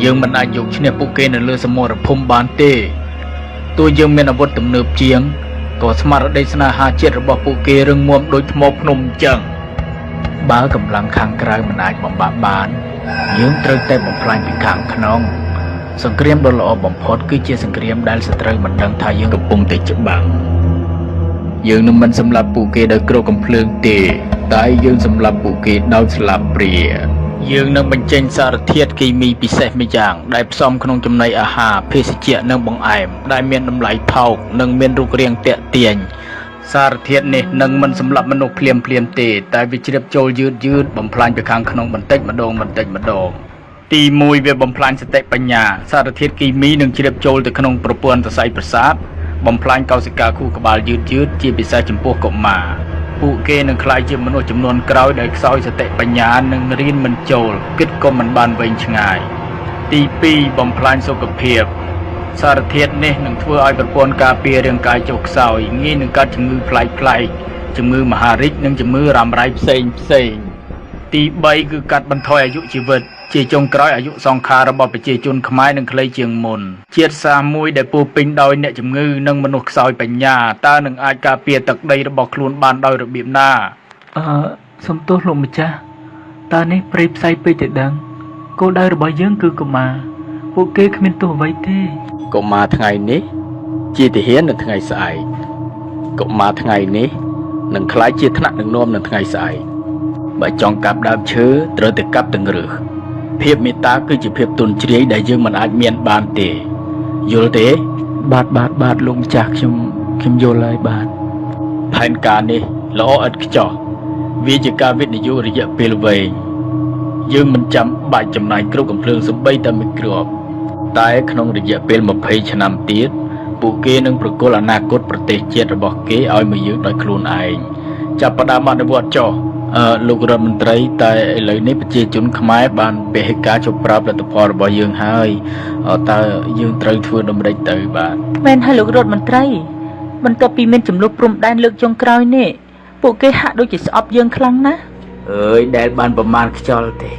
យើងមិនអាចយកឈ្នះពួកគេនៅលើសមរភូមិបានទេទោះយើងមានអាវុធទំនើបជាងក៏ស្មារតីស្នេហាជាតិរបស់ពួកគេរឹងមាំដូចថ្មភ្នំអញ្ចឹងបើកម្លាំងខាងក្រៅមិនអាចបំបាក់បានយើងត្រូវតែបំផ្លាញពីខាងក្នុងសង្គ្រាមដ៏ល្អបំផុតគឺជាសង្គ្រាមដែលសត្រូវមិនដឹងថាយើងកំពុងតែច្បាំងយើងនឹងមិនសម្លាប់ពួកគេដោយគ្រាប់កាំភ្លើងទេតែយើងសម្លាប់ពួកគេដោយស្លាបព្រាយើងនឹងបញ្ចេញសារធាតុគីមីពិសេសម្យ៉ាងដែលផ្សំក្នុងចំណីអាហារភេសជ្ជៈនិងបង្អែមដែលមានតម្លៃថោកនិងមានរូបរាងទាក់ទាញសារធាតុនេះនឹងមិនសម្លាប់មនុស្សភ្លាមៗទេតែវាជ្រាបចូលយឺតៗបំផ្លាញពីខាងក្នុងបន្តិចម្ដងបន្តិចម្ដងទី1វាបំផ្លាញសតិបញ្ញាសារធាតុគីមីនឹងជ្រាបចូលទៅក្នុងប្រព័ន្ធសរសៃប្រសាទបំផ្លាញកោសិកាខួរក្បាលយឺតៗជាពិសេសចំពោះកុមារពួកគេនឹងក្លាយជាមនុស្សចំនួនក្រោយដែលខ្សោយសតិបញ្ញានិងរៀនមិនចូលគិតក៏មិនបានវែងឆ្ងាយទី2បំផ្លាញសុខភាពសារធាតុនេះនឹងធ្វើឲ្យប្រព័ន្ធការពាររាងកាយចុះខ្សោយងាយនឹងកើតជំងឺប្លែកៗជំងឺមហារីកនិងជំងឺរ៉ាំរ៉ៃផ្សេងផ្សេងទី3គឺកាត់បន្ថយអាយុជីវិតជាចុងក្រោយអាយុសង្ខាររបស់ប្រជាជនខ្មែរនឹងខ្លីជាងមុនជាតិសាសន៍មួយដែលពោរពេញដោយអ្នកជំងឺនិងមនុស្សខ្សោយបញ្ញាតើនឹងអាចការពារទឹកដីរបស់ខ្លួនបានដោយរបៀបណា អឺសំទោសលោកម្ចាស់តើនេះព្រៃផ្សៃពេកទៅដឹងគោលដៅរបស់យើងគឺកុមារពួកគេគ្មានទោសអ្វីទេ កុមារថ្ងៃនេះជាទាហាននៅថ្ងៃស្អែកកុមារថ្ងៃនេះនឹងក្លាយជាថ្នាក់ដឹកនាំនៅថ្ងៃស្អែកបើចង់កាប់ដើមឈើត្រូវតែកាប់ទាំងឫសភាពមេត្តាគឺជាភាពទន់ជ្រាយដែលយើងមិនអាចមានបានទេយល់ទេ បាទបាទបាទលោកម្ចាស់ខ្ញុំខ្ញុំយល់ហើយបាទ ផែនការនេះល្អឥតខ្ចោះវាជាការវិនិយោគរយៈពេលវែងយើងមិនចាំបាច់ចំណាយគ្រប់កំភ្លើងសំបីតែមួយគ្រាប់តែក្នុងរយៈពេល20ឆ្នាំទៀតពួកគេនឹងប្រគល់អនាគតប្រទេសជាតិរបស់គេឲ្យមកយើងដោយខ្លួនឯងចាប់ផ្ដើមអនុវត្តចុះលោករដ្ឋមន្ត្រីតែឥឡូវនេះប្រជាជនខ្មែរបានពហិការជប់ប្រើផលិតផលរបស់យើងហើយតើយើងត្រូវធ្វើដូចម្តេចទៅបាទ មែនហើយលោករដ្ឋមន្ត្រីបន្ទាប់ពីមានចំនួនព្រំដែនលើកចុងក្រោយនេះពួកគេហាក់ដូចជាស្អប់យើងខ្លាំងណាស់ អើយដែលបានប្រមាណខ្យល់ទេ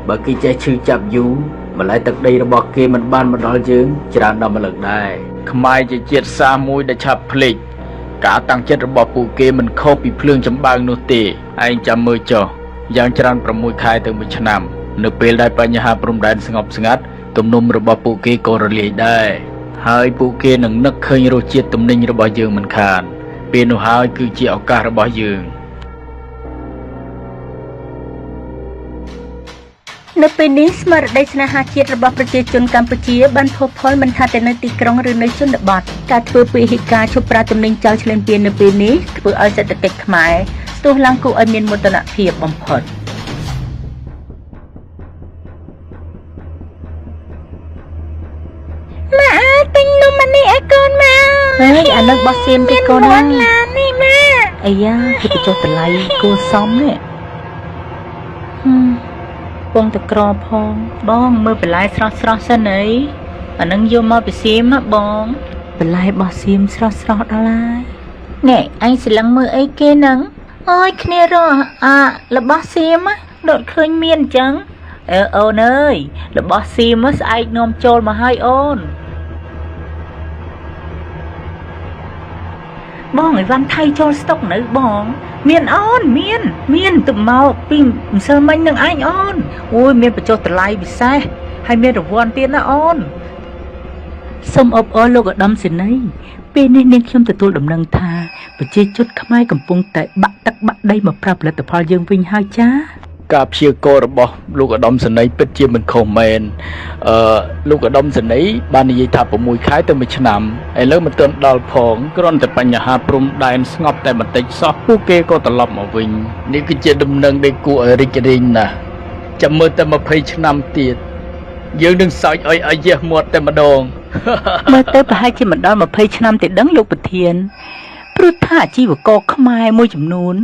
បើគេចេះឈឺចាប់យូរម្ល៉េះទឹកដីរបស់គេមិនបានមកដល់យើងច្រើនដល់ម្លឹកដែរខ្មែរជាជាតិសាសន៍មួយដែលឆាប់ភ្លេចការតាំងចិត្តរបស់ពួកគេមិនខុសពីភ្លើងចម្បាំងនោះទេឯងចាំមើលចុះយ៉ាងច្រើន6ខែទៅ1ឆ្នាំនៅពេលដែលបញ្ហាព្រំដែនស្ងប់ស្ងាត់ទំនុំរបស់ពួកគេក៏រលាយដែរហើយពួកគេនឹងនឹកឃើញរសជាតិទំនិញរបស់យើងមិនខានពេលនោះហើយគឺជាឱកាសរបស់យើង នៅពេលនេះស្មារតីស្នេហាជាតិរបស់ប្រជាជនកម្ពុជាបានផុសផុលមិនថាតែនៅទីក្រុងឬនៅជនបទការធ្វើពហិការឈប់ប្រើទំនិញចោលឈ្លានពាននៅពេលនេះធ្វើឲ្យសេដ្ឋកិច្ចខ្មែរស្ទុះឡើងគួរឲ្យមានមោទនភាពបំផុតម៉ាក់ទិញនំអានេះឲ្យកូនមកហើយអានឹងបោះសៀមគេកូនណាឡាននេះម៉ាក់អាយ៉ាគេបញ្ចុះតម្លៃគួរសមនេះហឹម ពងតក្រផងបងមើលបន្លែស្រស់ស្រស់សិនអីអានឹងយកមកពីសៀមហ៎បងបន្លែរបស់សៀមស្រស់ស្រស់ដល់ហើយនេះអញស្រឡឹងមើលអីគេហ្នឹងអូយគ្នារស់អារបស់សៀមហ៎ដូចឃើញមានអញ្ចឹងអើអូនអើយរបស់សៀមហ៎ស្អែកនាំចូលមកហើយអូនបងអីវ៉ាន់ថៃចូលស្តុកនៅបង មានអូនមាន មានទៅមកពីម្សិលមិញនឹងឯងអូនអូយមានបញ្ចុះតម្លៃពិសេសហើយមានរង្វាន់ទៀតណាអូនសូមអបអរលោកឧត្តមសេនីយ៍ពេលនេះនាងខ្ញុំទទួលដំណឹងថាប្រជាជនខ្មែរកំពុងតែបាក់ទឹកបាក់ដីមកប្រើផលិតផលយើងវិញហើយចា៎ ការព្យាករណ៍របស់លោកឧត្តមសេនីយ៍ពិតជាមិនខុសមែនអឺលោកឧត្តមសេនីយ៍បាននិយាយថា6ខែទៅ1ឆ្នាំឥឡូវមិនទាន់ដល់ផងគ្រាន់តែបញ្ហាព្រំដែនស្ងប់តែបន្តិចសោះពួកគេក៏ត្រឡប់មកវិញនេះគឺជាដំណឹងដែលគួរឲ្យរីករាយណាស់ចាំមើលតែ20ឆ្នាំទៀតយើងនឹងសើចឲ្យអាយះមាត់តែម្ដង មើលទៅប្រហែលជាមិនដល់20ឆ្នាំទេដឹងលោកប្រធានព្រោះថាអាជីវករខ្មែរមួយចំនួន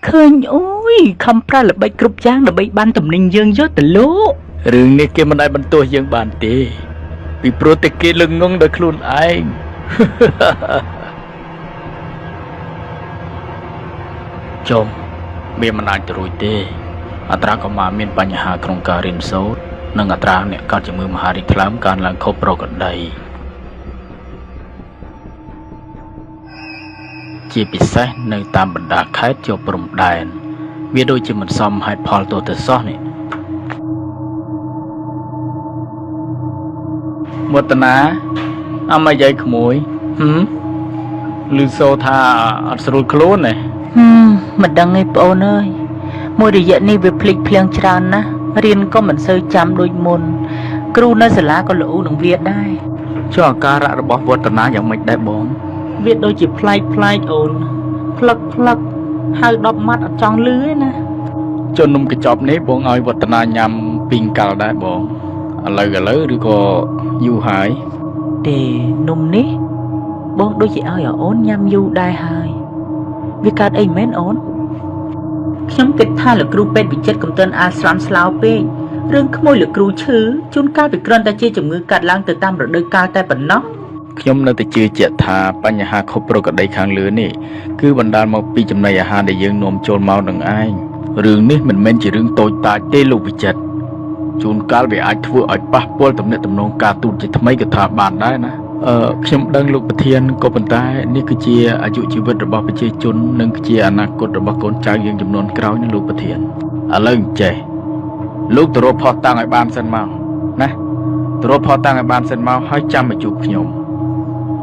ឃើញអូយខំប្រើល្បិចគ្រប់យ៉ាងដើម្បីបានទំនិញយើងយកទៅលក់ រឿងនេះគេមិនអាចបន្ទោសយើងបានទេពីព្រោះតែគេល្ងងដោយខ្លួនឯង ចុំវាមិនអាចទៅរួចទេអត្រាកម្មាមានបញ្ហាក្នុងការរៀនសូត្រ និងអត្រាអ្នកកើតជំងឺមហារីកថ្លើមកើនឡើងខុសប្រក្រតីជាពិសេសនៅតាមបណ្ដាខេត្តជាប់ព្រំដែនវាដូចជាមិនសមហេតុផលទោះទៅសោះនេះ មតនាអមយាយក្មួយហឹមឮសូរថាអត់ស្រួលខ្លួនទេ ហឹមមិនដឹងទេប្អូនអើយមួយរយៈនេះវាភ្លេចភ្លាំងច្រើនណាស់រៀនក៏មិនសូវចាំដូចមុន គ្រូនៅសាលាក៏ល្អូនឹងវាដែរ ចុះអាការៈរបស់វឌ្ឍនាយ៉ាងម៉េចដែរបង វាដូចជាប្លែកប្លែកអូនផ្លឹកផ្លឹកហៅ10ម៉ាត់អត់ចង់លឺទេណា ចុះនំកញ្ចប់នេះបងឲ្យវឌ្ឍនាញ៉ាំពីងកាល់ដែរបងឥឡូវឥឡូវឬក៏យូរហើយ ទេនំនេះ បងដូចជាឲ្យអូនញ៉ាំយូរដែរហើយវាកើតអីមែនអូនខ្ញុំគិតថាលោកគ្រូពេទ្យវិចិត្រកំទិនអាលស្លាន់ស្លោពេករឿងក្មួយលោកគ្រូឈឺជួនកាលវាគ្រាន់តែជាជំងឺកាត់ឡើងទៅតាមរដូវកាលតែប៉ុណ្ណោះ ខ្ញុំនៅតែជឿជាក់ថាបញ្ហាខុសប្រក្រតីខាងលើនេះគឺបណ្ដាលមកពីចំណីអាហារដែលយើងនាំចូលមកនឹងឯងរឿងនេះមិនមែនជារឿងតូចតាចទេលោកវិចិត្រជួនកាលវាអាចធ្វើឲ្យប៉ះពាល់ទំនាក់ទំនងការទូតជាថ្មីក៏ថាបានដែរណាអឺខ្ញុំដឹងលោកប្រធានក៏ប៉ុន្តែនេះគឺជាអាយុជីវិតរបស់ប្រជាជននិងជាអនាគតរបស់កូនចៅយើងចំនួនក្រោយណាលោកប្រធានឥឡូវអញ្ចេះលោកទៅរកផុសតាំងឲ្យបានសិនមកណាទៅរកផុសតាំងឲ្យបានសិនមកហើយចាំមកជួបខ្ញុំ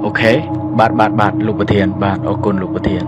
អូខេបាទបាទបាទលោកប្រធានបាទអរគុណលោកប្រធាន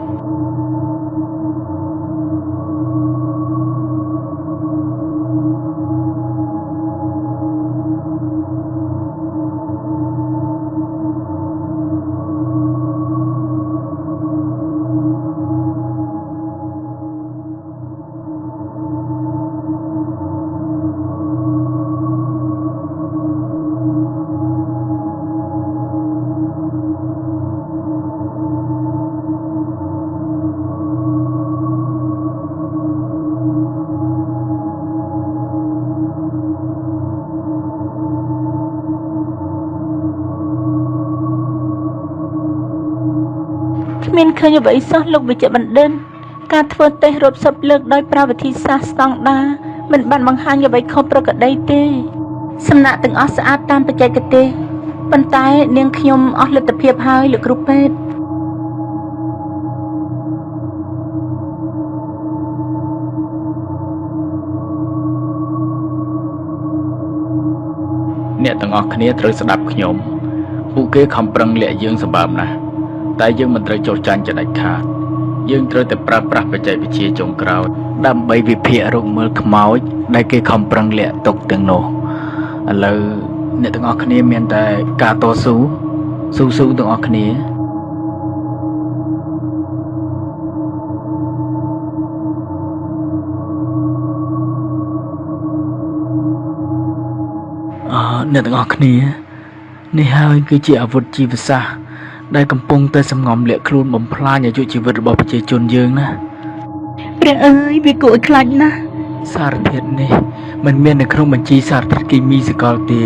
គ្មានឃើញអ្វីសោះលោកវិជ្ជបណ្ឌិតការធ្វើតេស្តរាប់សិបលើកដោយប្រើវិធីសាស្ត្រស្តង់ដារមិនបានបង្ហាញអ្វីខុសប្រក្រតីទេសំណាក់ទាំងអស់ស្អាតតាមបច្ចេកទេសប៉ុន្តែនាងខ្ញុំអស់លទ្ធភាពហើយលោកគ្រូពេទ្យ អ្នកទាំងអស់គ្នាត្រូវស្ដាប់ខ្ញុំពួកគេខំប្រឹងលាក់យើងសម្បើមណាស់តែយើងមិនត្រូវចុះចាញ់ជាដាច់ខាតយើងត្រូវតែប្រើប្រាស់បច្ចេកវិទ្យាចុងក្រោយដើម្បីវិភាគរកមើលខ្មោចដែលគេខំប្រឹងលាក់ទុកទាំងនោះឥឡូវអ្នកទាំងអស់គ្នាមានតែការតស៊ូស៊ូស៊ូទាំងអស់គ្នាអឺអ្នកទាំងអស់គ្នានេះហើយគឺជាអាវុធជីវសាស្ត្រដែលកំពុងតែសំងំលាក់ខ្លួនបំផ្លាញអាយុជីវិតរបស់ប្រជាជនយើងណា ព្រះអើយវាគួរឲ្យខ្លាចណាស់ សារធាតុនេះមិនមាននៅក្នុងបញ្ជីសារធាតុគីមីសកលទេ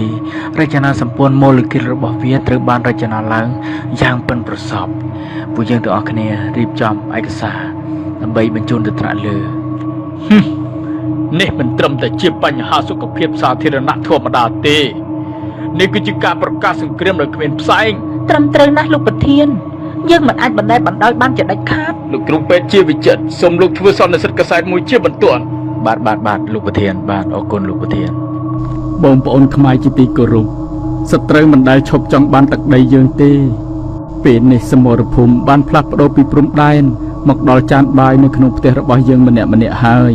រចនាសម្ព័ន្ធម៉ូលេគុលរបស់វាត្រូវបានរចនាឡើងយ៉ាងប៉ិនប្រសប់ពួកយើងទាំងអស់គ្នារៀបចំឯកសារដើម្បីបញ្ជូនទៅថ្នាក់លើហឹមនេះមិនត្រឹមតែជាបញ្ហាសុខភាពសាធារណៈធម្មតាទេនេះគឺជាការប្រកាសសង្គ្រាមដោយគ្មានផ្សែង ត្រឹមត្រូវណាស់លោកប្រធានយើងមិនអាចបណ្តែតបណ្ដោយបានជាដាច់ខាត លោកគ្រូពេទ្យជាវិចិត្រសូមលោកធ្វើសន្និសីទកាសែតមួយជាបន្ទាន់បាទបាទបាទលោកប្រធានបាទអរគុណលោកប្រធាន បងប្អូនខ្មែរជាទីគោរពសត្រូវមិនដែលឈប់ចង់បានទឹកដីយើងទេពេលនេះសមរភូមិបានផ្លាស់ប្ដូរពីព្រំដែនមកដល់ចានបាយនៅក្នុងផ្ទះរបស់យើងម្នាក់ៗហើយ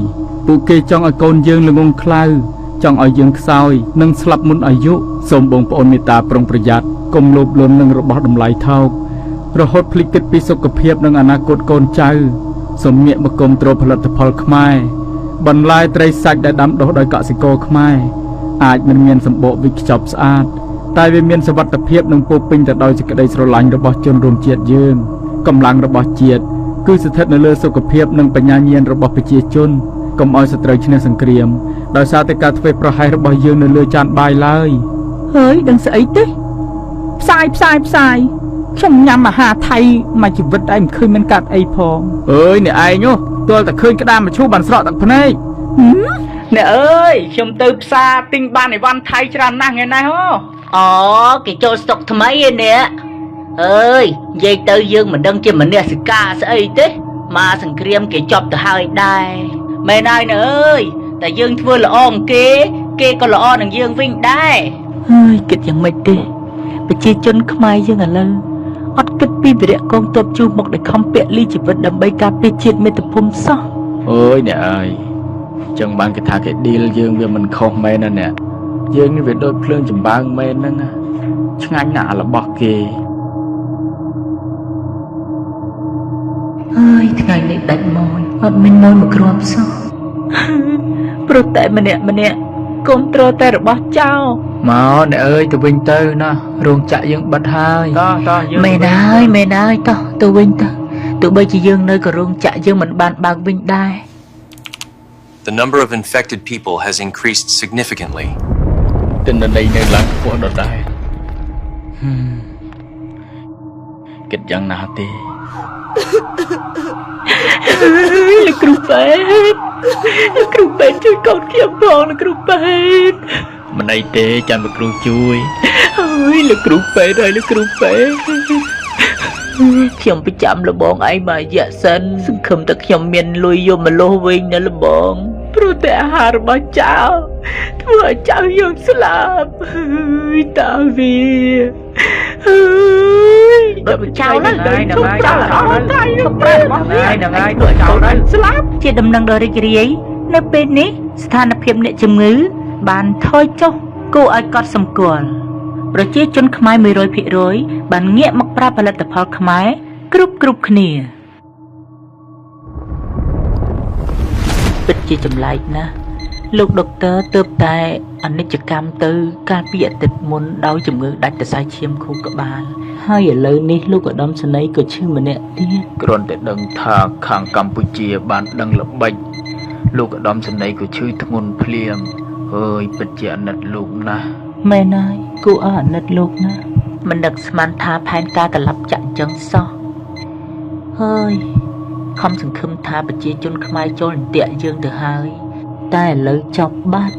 ពួកគេចង់ឲ្យកូនយើងល្ងង់ខ្លៅចង់ឲ្យយើងខ្សោយនិងស្លាប់មុនអាយុសូមបងប្អូនមេត្តាប្រុងប្រយ័ត្នកុំលោភលន់នឹងរបស់តម្លៃថោករហូតភ្លេចគិតពីសុខភាពនិងអនាគតកូនចៅសូមងាកមកគាំទ្រផលិតផលខ្មែរបន្លែត្រីសាច់ដែលដាំដុះដោយកសិករខ្មែរ អាចមិនមានសម្បកវិចខ្ចប់ស្អាតតែវាមានសុវត្ថិភាពនិងពោរពេញទៅដោយសេចក្តីស្រឡាញ់របស់ជនរួមជាតិយើងកម្លាំងរបស់ជាតិគឺស្ថិតនៅលើសុខភាពនិងបញ្ញាញាណរបស់ប្រជាជនកុំឲ្យសត្រូវឈ្នះសង្គ្រាមដោយសារតែការធ្វេសប្រហែសរបស់យើងនៅលើចានបាយឡើយ ហើយដឹងស្អីទេផ្សាយផ្សាយផ្សាយខ្ញុំញ៉ាំអាហារថៃមួយជីវិតឯងមិនឃើញមានកាត់អីផង អើយអ្នកឯងនោះទាល់តែឃើញក្តាមមឈូសបានស្រក់ទឹកភ្នែក ហឹម អ្នកអើយខ្ញុំទៅផ្សារទិញបានអីវ៉ាន់ថៃច្រើនណាស់ថ្ងៃនេះហ៎ អូគេចូលស្តុកថ្មីឯនេះអើយនិយាយទៅយើងមិនដឹងជាមនសិការស្អីទេមកសង្គ្រាមគេចប់ទៅហើយដែរមែនហើយណែអើយតែយើងធ្វើល្អនឹងគេគេក៏ល្អនឹងយើងវិញដែរហើយគិតយ៉ាងម៉េចទេប្រជាជនខ្មែរយើងឥឡូវអត់គិតពីវីរៈកងទ័ពជួសមុខដែលខំពលីជីវិតដើម្បីការពារជាតិមាតុភូមិសោះ អើយអ្នកអើយចឹងបានគេថាគេឌីលយើងវាមិនខុសមែនណាអ្នកយើងនេះវាដូចភ្លើងចម្បាំងមែនហ្នឹងណាឆ្ងាញ់ណាស់អារបស់គេ ហើយថ្ងៃនេះដាច់ម៉យអត់មានម៉យមកគ្រាប់សោះ ព្រោះតែម្នាក់ម្នាក់គុំទ្រតែរបស់ចោល មកអ្នកអើយទៅវិញទៅណារោងចក្រយើងបិទហើយតោះតោះយើង មែនហើយមែនហើយតោះទៅវិញទៅទោះបីជាយើងនៅក៏រោងចក្រយើងមិនបានបើកវិញដែរ The number of infected people has increased significantly. ទិន្នន័យនៅឡើងខ្ពស់ដដែលហឹមគិតយ៉ាងណាទេ លោកគ្រូពេទ្យលោកគ្រូពេទ្យជួយកូនខ្ញុំផងលោកគ្រូពេទ្យ មិនអីទេចាំលោកគ្រូជួយ ហើយលោកគ្រូពេទ្យហើយលោកគ្រូពេទ្យខ្ញុំប្រចាំលបងឯងមករយៈសិនសង្ឃឹមតែខ្ញុំមានលុយយកមកលោះវិញណាលបងព្រោះតែអាហាររបស់ចៅធ្វើឲ្យចៅយើងស្លាប់ហើយតាវាហើយដល់ចៅហ្នឹង ហ្នឹងហើយចៅហ្នឹង ប្រើរបស់វា ហ្នឹងហើយចៅហ្នឹង ស្លាប់ជាដំណឹងដ៏រីករាយនៅពេលនេះស្ថានភាពអ្នកជំងឺ បានថយចុះគួរឲ្យកត់សម្គាល់ប្រជាជនខ្មែរ100%បានងាកមកប្រើផលិតផលខ្មែរគ្រប់គ្រប់គ្នាពិតជាចម្លែកណាស់លោកដុកទ័រទើបតែអនិច្ចកម្មទៅកាលពីអាទិត្យមុនដោយជំងឺដាច់សរសៃឈាមខួរក្បាលហើយឥឡូវនេះលោកឧត្តមសេនីយ៍ក៏ឈឺម្នាក់ទៀត គ្រាន់តែដឹងថាខាងកម្ពុជាបានដឹងល្បិចលោកឧត្តមសេនីយ៍ក៏ឈឺធ្ងន់ភ្លាមហើយពិតជាអាណិតលោកណាស់ មែនហើយគួរឲ្យអាណិតលោកណាស់មិននឹកស្មានថាផែនការត្រឡប់ចាក់អញ្ចឹងសោះហើយខំសង្ឃឹមថាប្រជាជនខ្មែរចូលអន្ទាក់យើងទៅហើយ តែឥឡូវចប់បាត់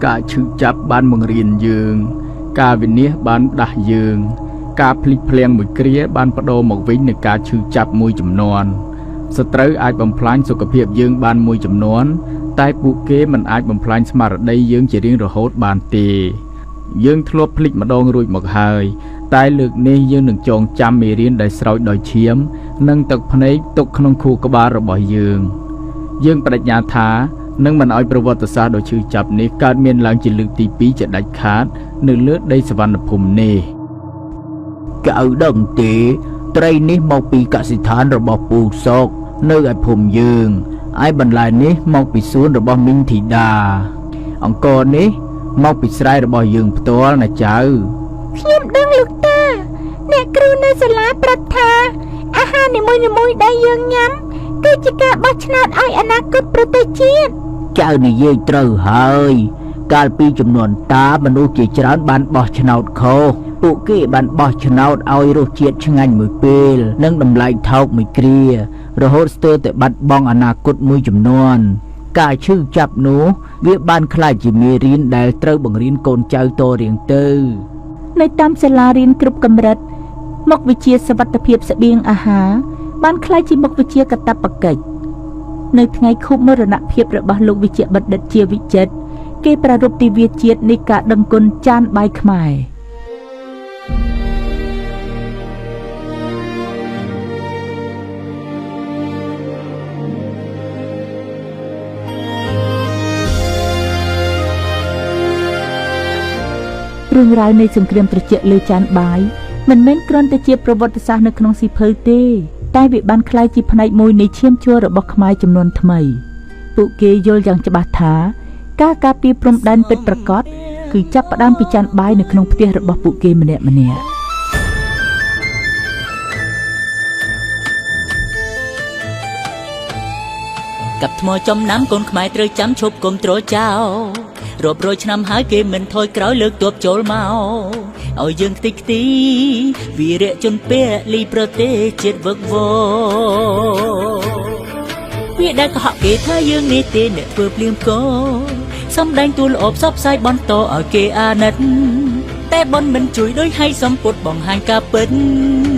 ការឈឺចាប់បានបង្រៀនយើង ការវិនិច្ឆ័យបានដាស់យើង ការភ្លេចភ្លាំងមួយគ្រាបានបដូរមកវិញនូវការឈឺចាប់មួយចំនួនសត្រូវអាចបំផ្លាញសុខភាពយើងបានមួយចំនួន តែពួកគេមិនអាចបំផ្លាញស្មារតីយើងជារៀងរហូតបានទេ យើងធ្លាប់ភ្លេចម្ដងរួចមកហើយ តែលើកនេះយើងនឹងចងចាំមេរៀនដែលស្រោចដោយឈាម និងទឹកភ្នែកទុកក្នុងខួរក្បាលរបស់យើង យើងបដិញ្ញាថានឹងមិនឲ្យប្រវត្តិសាស្ត្រដ៏ឈឺចាប់នេះកើតមានឡើងជាលើកទី2ជាដាច់ខាត នៅលើដីសវណ្ណភូមិនេះ កៅដឹងទេត្រីនេះមកពីកសិដ្ឋានរបស់ពូសុកនៅឯភូមិយើងឯបន្លែនេះមកពីសួនរបស់មីងធីតាអង្គរនេះមកពីស្រែរបស់យើងផ្ទាល់ណាចៅ ខ្ញុំដឹងលោកតាអ្នកគ្រូនៅសាលាប្រាប់ថាអាហារនីមួយៗដែលយើងញ៉ាំគឺជាការបោះឆ្នោតឲ្យអនាគតប្រទេសជាតិ ចៅនិយាយត្រូវហើយ កាលពីចំនួនតាមនុស្សជាច្រើនបានបោះឆ្នោតខុសពួកគេបានបោះឆ្នោតឲ្យរសជាតិឆ្ងាញ់មួយពេល និងតម្លៃថោកមួយគ្រា រហូតស្ទើរតែបាត់បង់អនាគតមួយចំនួន ការឈឺចាប់នោះវាបានក្លាយជាមេរៀនដែលត្រូវបង្រៀនកូនចៅតរៀងទៅ នៅតាមសាលារៀនគ្រប់កម្រិតមុខវិជ្ជាសវត្ថិភាពស្បៀងអាហារបានក្លាយជាមុខវិជ្ជាកាតព្វកិច្ចនៅថ្ងៃខួបមរណភាពរបស់លោកវិជ្ជបណ្ឌិតជាវិចិត្រគេប្រារព្ធទិវាជាតិនៃការដឹងគុណចានបាយខ្មែររឿងរ៉ាវនៃសង្គ្រាមត្រជាក់លើចានបាយមិនមែនគ្រាន់តែជាប្រវត្តិសាស្ត្រនៅក្នុងសៀវភៅទេ តែវាបានក្លាយជាផ្នែកមួយនៃឈាមជ័ររបស់ខ្មែរចំនួនថ្មី ពួកគេយល់យ៉ាងច្បាស់ថា ការការពារព្រំដែនពិតប្រាកដគឺចាប់ផ្ដើមពីចានបាយនៅក្នុងផ្ទះរបស់ពួកគេម្នាក់ៗ កាប់ថ្មចំណាំកូនខ្មែរត្រូវចាំឈប់គុំត្រចោលរាប់រយឆ្នាំហើយគេមិនថយក្រោយលើកទ័ពចូលមកឲ្យយើងខ្ទេចខ្ទីវីរៈជនពលីប្រទេសជាតិវឹកវរ ពាក្យដែលកុហកគេថាយើងនេះទេអ្នកធ្វើភ្លៀងផ្គរសំដែងទួល្អផ្សព្វផ្សាយបន្តឲ្យគេអាណិត តែបនមិនជួយដោយឲ្យសម្ពុតបង្ហាញការពិត។